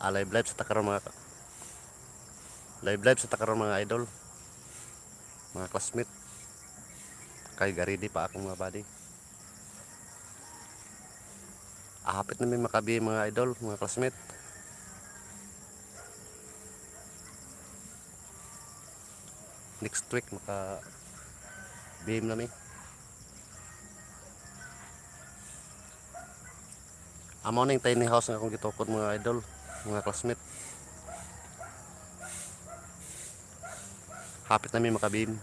Ah, live live sa ta karon mga live live sa ta karon, mga idol, mga classmate. Kay ga-ready pa akong mga buddy. Ah, hapit na mi makabi, mga idol, mga classmate. Next week maka beam na mi. Amo ning tiny house nga akong gitukod, mga idol, mga classmate. Hapit na mi maka-beam.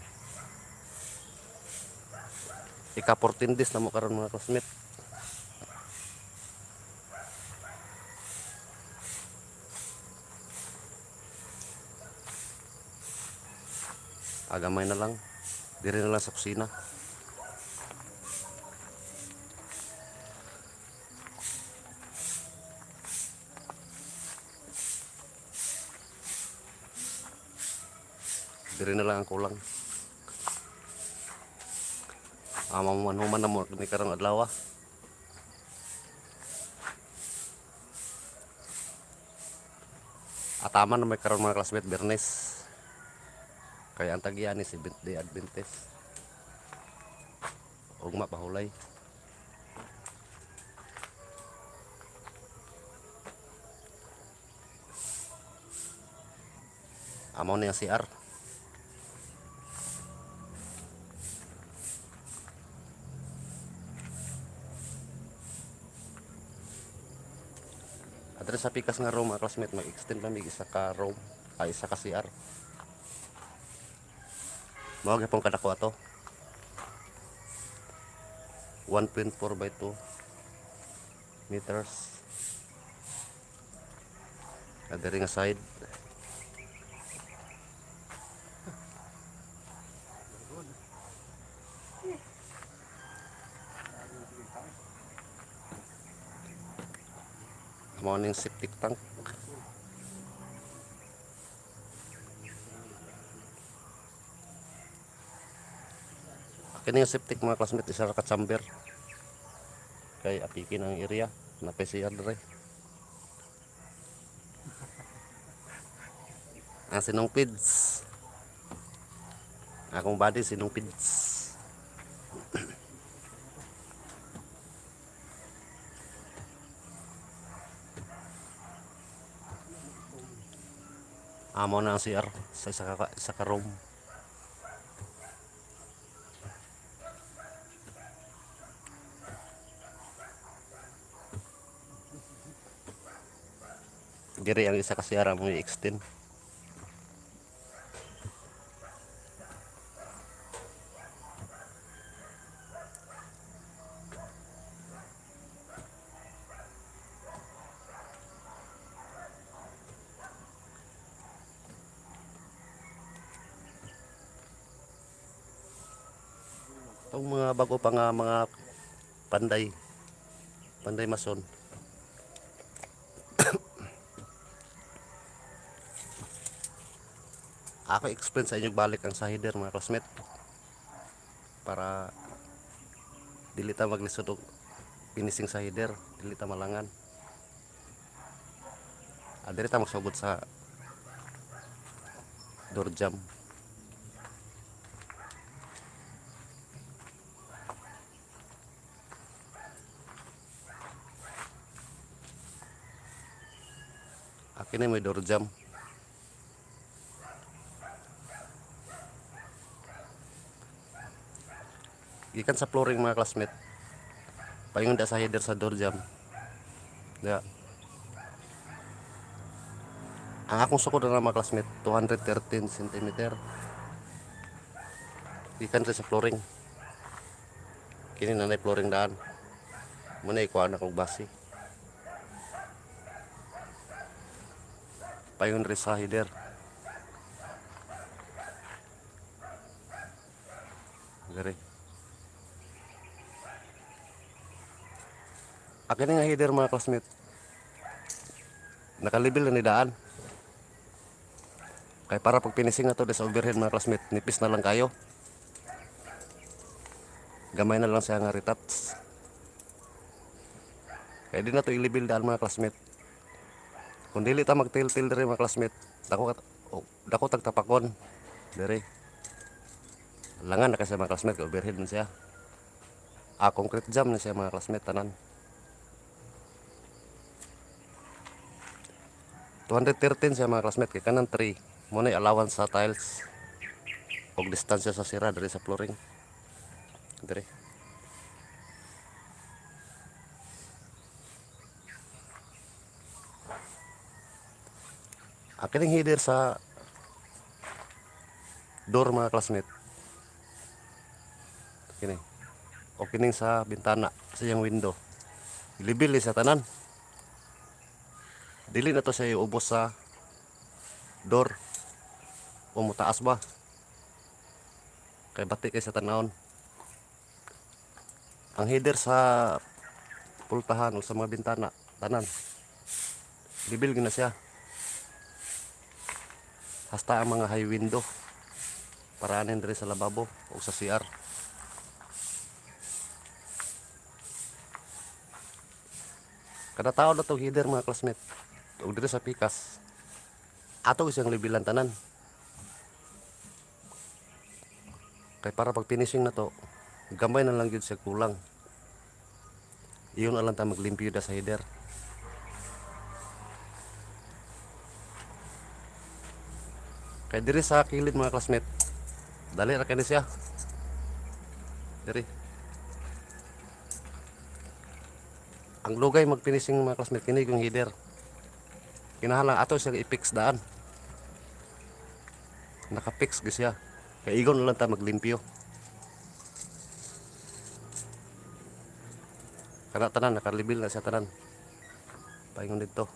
Ika 14 days na mo karon, mga classmate. Agamay na lang. Diri na lang sa kusina. Diri na lang ang kulang. Mahuman na mo ni karong adlaw. Ataman na may karon, mga classmate, Biyernes. Kaya ang tagian ni Seventh Day Adventist. Ugma pahulay. Amo ni ang CR. Adre sa pikas nga room, mga classmate, mag-extend lang mig isa ka room, ay isa ka CR. Mao gyapon kadako ato. 1.4 by 2 meters. Adere nga side. Mao ning septic tank. Kini nga septic, mga classmate, isa ra ka chamber. Kay apikin ang area na PCR dre. Ang sinong pids. Akong body sinong pids. Amo na ang CR sa isa ka room. Diri ang isa ka CR mo i-extend. Itong mga bago pa nga mga panday. Panday mason. Ako explain sa inyo balik ang sa header, mga classmate, para dili ta maglisod og finishing sa header, dili ta malangan. Ah, diri ta magsugod sa door jamb. Akin na may door jamb. Gikan sa flooring, mga classmate. Paingon da sa header sa door jamb. Ya. Ang akong sukod na, mga classmate, 213 cm. Gikan sa flooring. Kini na flooring daan. Muna ikuha na kong base. Paingon rin sa header. Gari. Akin nga header, mga classmate. Nakalibil na ni daan. Kaya para pag finishing na to sa overhead, mga classmate, nipis na lang kayo. Gamay na lang siya nga retouch. Kaya di na to ilibil daan, mga classmate. Kung dili ta magtil-til diri, mga classmate, oh, dako tag tapakon diri. Langan na kasi, mga classmate, kay overhead man siya. Ah, concrete jam na siya, mga classmate, tanan. 213 siya, mga classmate, kay kanang 3 mo na allowance sa tiles og distansya sa sira diri sa flooring diri. Ang kining header sa door, mga classmate, kini o kining sa bintana sa iyang window, libil ni sa tanan. Dili na to siya iubos sa door o mutaas ba kay bati kay sa tanawon. Ang header sa pultahan o sa mga bintana, tanan libil gyud na siya, hasta ang mga high window para anin diri sa lababo o sa CR. Kada tao na tong header, mga classmate, ug diri sa pikas ato siyang libilan tanan kay para pag finishing na to, gamay na lang gyud siya kulang. Iyon na lang ta maglimpyo da sa header. Kay diri sa kilid, mga classmate, dali ra kini siya diri. Ang lugay mag finishing, mga classmate, kini yung header. Kinahanglan ato siya i-fix daan. Naka-fix gyud siya kay igon na lang ta maglimpyo. Kana tanan nakalibil na siya tanan paingon didto.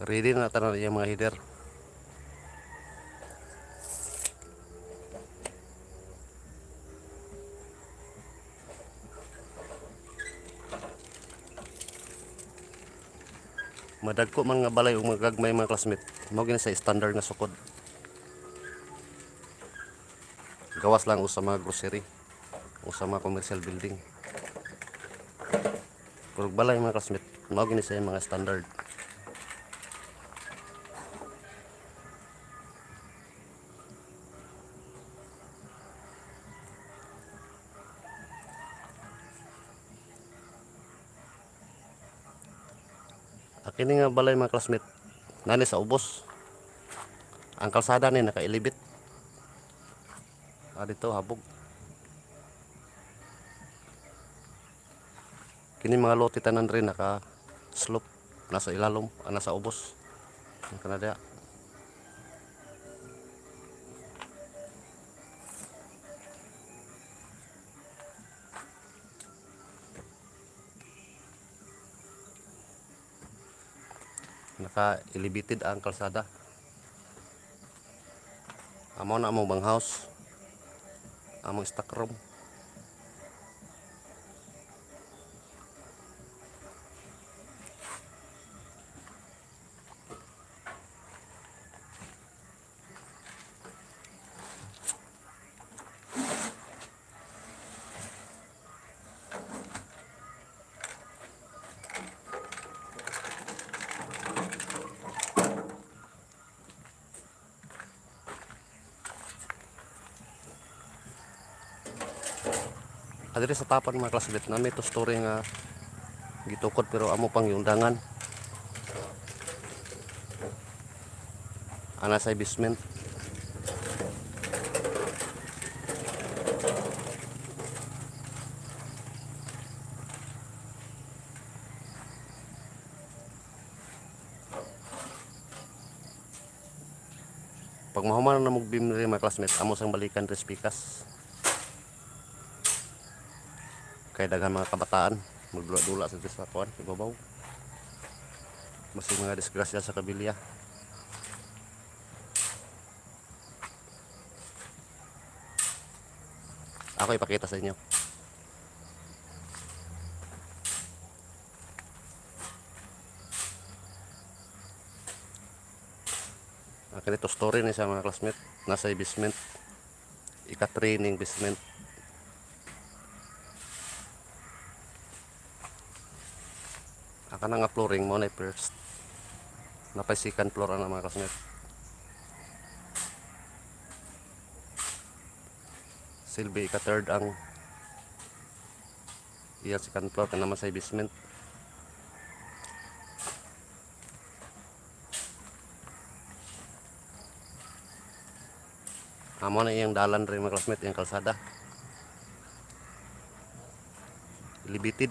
Ready na tanan iyang mga header. Madagko man nga balay ug magagmay, mga classmate, mao gini sa standard nga sukod, gawas lang usa mga grocery o sa mga commercial building. Pero balay, mga classmate, mao gini sa mga standard. Kini nga balay, mga classmate, nani sa ubos. Ang kalsada ni naka-elevate. Ah, dito habog. Kini mga lote tanan rin naka slope, nasa ilalom, ah, nasa ubos. Ang kanada. Naka-elevated ang kalsada. Amo na among banghouse. Among stock room. Adiri sa tapan, mga classmate, na may two story nga gitukod pero amo pang giundangan. Ana sa basement. Pag mahuman na mo beam diri, mga classmate, amo sang balikan diri sa pikas. Kay daghan mga kabataan magdula-dula sa sa kuan ibabaw. Masig mga disgrasya sa kabilya. Ako ipakita sa inyo. Ang ganito story ni sa mga classmate, nasa basement. Ika-training basement. Kana nga flooring mo na first. Napay second floor ana, mga classmate. Silbi ika third ang iya second floor kana man sa basement. Amo na iyang dalan rin, mga classmate, iyang kalsada. Elevated.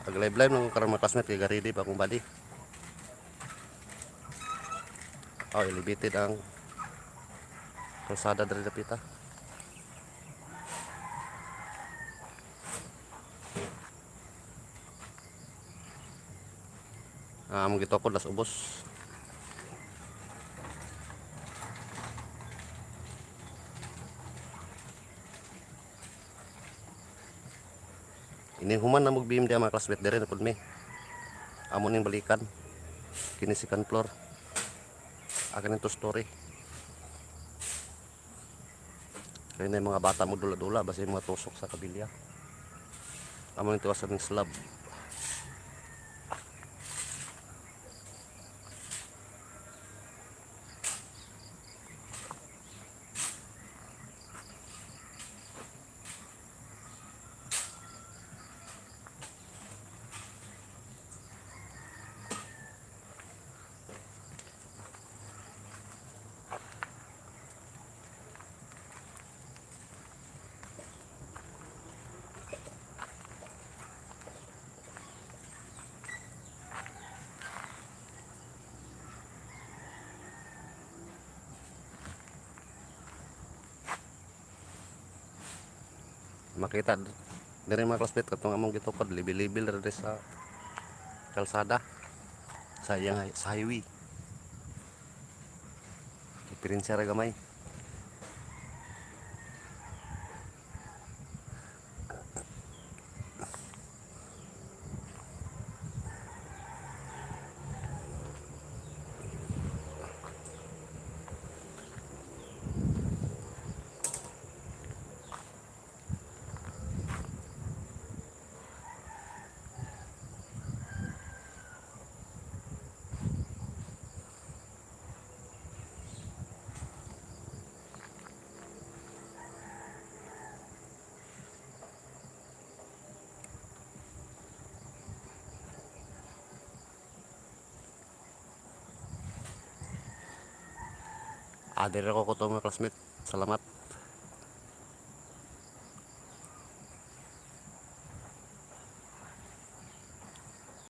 Ag live live lang ko karon, mga classmate, kay ga-ready pa akong body. Oh, elevated ang kalsada diri dapita. Ah, among gitukod las ubos. Ini human na mog BMD, mga classmate, diri na pud mi. Amo ning balikan. Kini second floor. Akin ito story. Kaya na yung mga bata mo dula-dula, basta yung mga tusok sa kabilya. Amo ning tiwas ng slab. Makita diri, mga classmate, katong among gitukod libil-libil ra diri sa kalsada sa iyang sa highway. Diferensya ra gamay. Ah, diri ko kutob, mga classmate. Salamat.